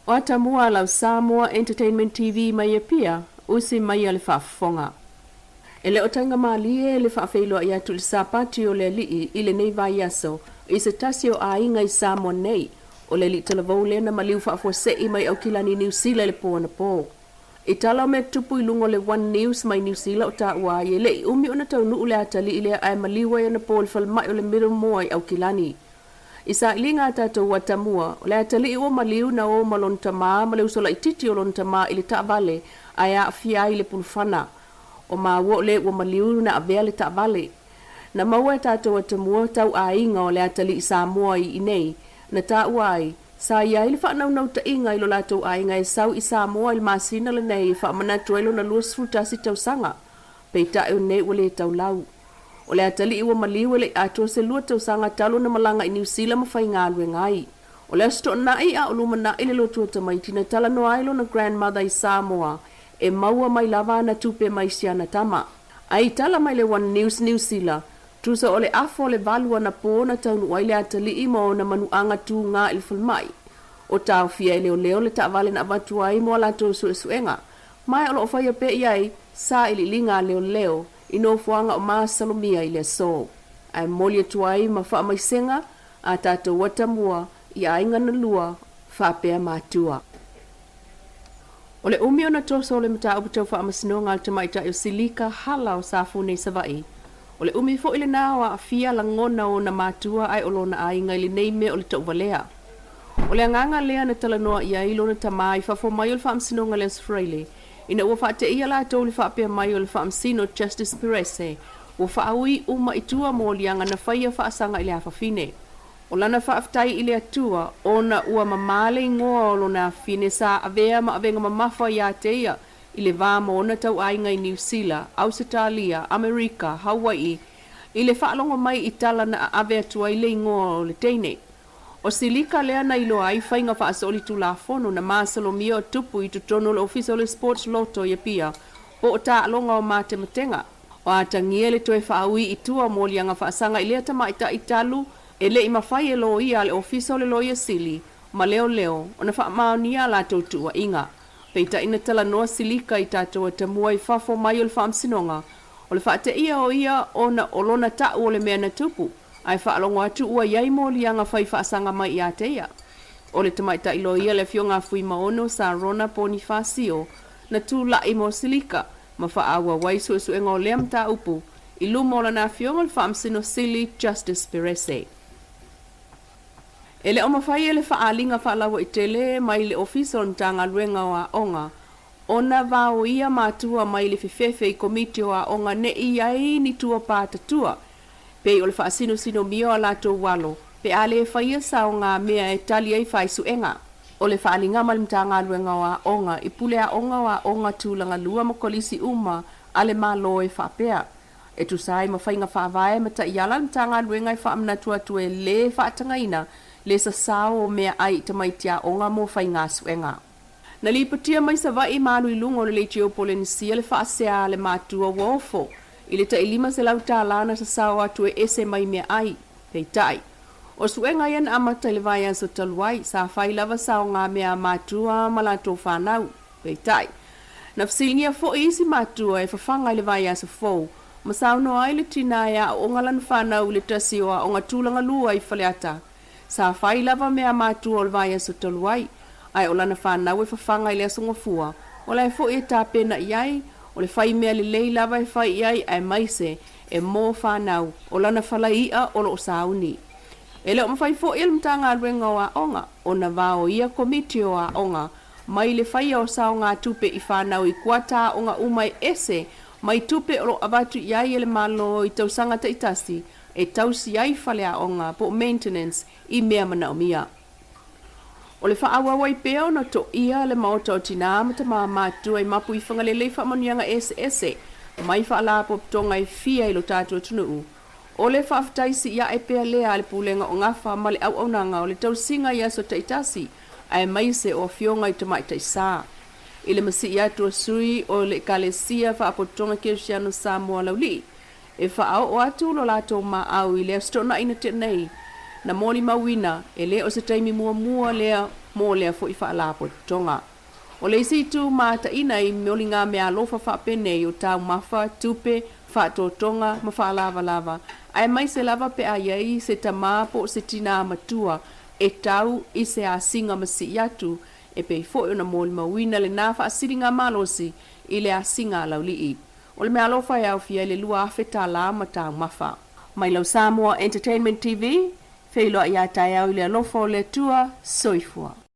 O Atamua a lau Samoa Entertainment TV mai Apia, usi mai a le faafofoga. E le o taigamalie le faafeiloai atu i le Sapati o le Alii i lenei vaiaso i se tasi o aiga i Samoa nei, o le Alii Talavou lea na maliu faafuasei mai Aukilani Niu Sila i le po anapo. I tala o mea tupu i luga o le One News mai Niu Sila o taua ai e le i umi ona taunuu le atalii lea ae maliu ai anapo i le falemai o le Middlemore i Aukilani. I sailiga a tatou atamua, o le atalii ua maliu na o ma lona tamā ma le uso laitiiti o lona tamā i le taavale ae aafia ai i le pulufana. O māua o le ua maliu na avea le taavale. Na maua e tatou atamua tau aiga o le atalii Samoa i inei, na taua ai, sa i ai le faanaunautaiga i lo latou aiga e sau i Samoa i le masina lenei e faamanatu ai lona 21 tausaga. Peitai o nei ua le taulau. O le atalii ua maliu e le i atoa se lua tausaga talu ona malaga i Niu Sila ma faigaluega ai. O le Aso Toonai a o lumanai le lotu o tamaiti na talanoa ai lona grandmother i Samoa e maua mai lava ana tupe mai si ana tama. Ae i tala mai le One News Niu Sila, tusa o le afa o le valu anapo na taunuu ai le atalii ma ona manuaga tūgā i le falemai. O taofia e leoleo le taavale na avatu ai mo a latou suesuega. Ma o lo o faia pea i ai sailiiliga a leoleo i nofoaga o masalomia i le aso. Ae momoli atu ai ma faamaisega a tatou atamua i aiga na lua faapea matua. O le umi ona toso o le mataupu tau faamasinoga a le tamaitai o Silika Hala o Safune i Savaii, o le umi foi lena o aafia lagona o ona matua ae o lona aiga i lenei mea o le tauvalea. O le agaga lea na talanoa i ai lona tamā i fafo mai o le faamasinoga i le Aso Faraile, ina ua faateia latou i le faapea mai o le Faamasino Justice Perese ua faaui uma i tua moliaga na faia faasaga i le afafine. O lana faafetai i le Atua ona ua mamā le igoa o lona afafine sa avea ma avega mamafa iā te ia i le va ma ona tauaiga i Niu Sila, Ausetalia, Amerika, Hawai'i, i le faalogo mai i tala na aave atu ai le igoa o le teine. O Silika lea na iloa ai faiga faasolitulafono na masalomia o tupu i totonu o le Ofisa o le Sports Lotto i Apia po o taaloga o matematega. O atagia le toe faaui i tua o moliaga faasaga i lea tamaitai talu e le i mafai e loia a le Ofisa o le Loia Sili ma Leoleo ona faamaonia a latou tuuaiga. Peitai na talanoa Silika i tatou atamua i fafo mai o le Faamasinoga, o le faateia o ia ona o lona ta'u o le mea na tupu. Ae faalogo atu ua i ai moliaga fai faasaga mai iā te ia. O le tamaitai loia le Afioga a Fuimaono Sarona Ponifasio na tula'i mo Silika ma faaauau ai suesuega o lea mataupu i luma o lana Afioga o le Faamasino Sili Justice Perese. E le o mafai e le faaaliga faalauaitele mai le Ofisa o le Matagaluega o Aoga ona vaoia matua mai le fefefe i Komiti o Aoga ne i i ai ni tua patatua Pei o le faasinosinomia o a latou alo pe a le faia saogamea e tali ai faisuega. O le faaaliga ma le Matagaluega o Aoga i pule aoga o aoga tulaga lua ma kolisi uma a le Malo e faapea, e tusa ai ma faiga faavae ma taiala a le Matagaluega e faamanatu atu e lē faatagaina le sasao o meaai i tamaiti aoga mo faigasuega. Na lipotia mai Savaii ma alu i luga o le Leitio Polenisia le faasea a le matua ua ofo i le tai $500 na sasao atu e ese mai meaai. Peitai, o suega ia na amata i le vaiaso talu ai, sa fai lava saogamea a matua ma latou fanau. Peitai, na fesiligia foi isi matua e fafaga i le vaiaso fou, ma saunoa ai le tinā e aooga lana fanau i le tasi o aoga tulaga lua i Faleata. Sa fai lava mea a matua o le vaiaso talu ai, ae o lana fanau e fafaga i le Aso Gafua, o la e foi e tapena i ai, o le fai mea lelei lava e fai i ai aemaise e mō fanau, o lana falai i'a o lo o sauni. E le o mafai foi e le Matagaluega o Aoga ona vaoia Komiti o Aoga mai le faia o saogatupe i fanau i kuata aoga uma e ese mai tupe o lo o avatu i ai e le Malo i tausaga taitasi e tausi ai faleaoga po o maintenance i mea manaomia. O le faaauau ai pea ona toia le Maota o Tinā ma Tamā Matutua i mapu i Fagalele i faamanuiaga eseese mai faalapotopotoga e fia i lo tatou atunuu. O le faafetai siiae pea lea a le Pulega o Gafa ma le Auaunaga o le Tausiga i aso taitasi aemaise o Afioga i Tamaitai Sa. I le masii atu o sui o le Ekalesia Faapotopotoga Kerisiano Samoa Laulii, E faaoo atu lo latou maau i le Aso Toonai na tea nei, na molimauina e le o se taimi muamua lea mo lea foi faalapotopotoga. O le isi itu mataina i moligameaalofa faapenei o taumafa, tupe, faatotoga ma faalavalava, aemaise lava pe a i ai se tamā po o se tinā matua e tau i se asiga masii atu, e pei foi ona molimauina lenā faasiligamalosi i le asiga a Laulii. O le meaalofa e aofia ai le $2,000 ma taumafa. Mai lau Samoa Entertainment TV, feiloai a taeao i le alofa o le Atua, soifua.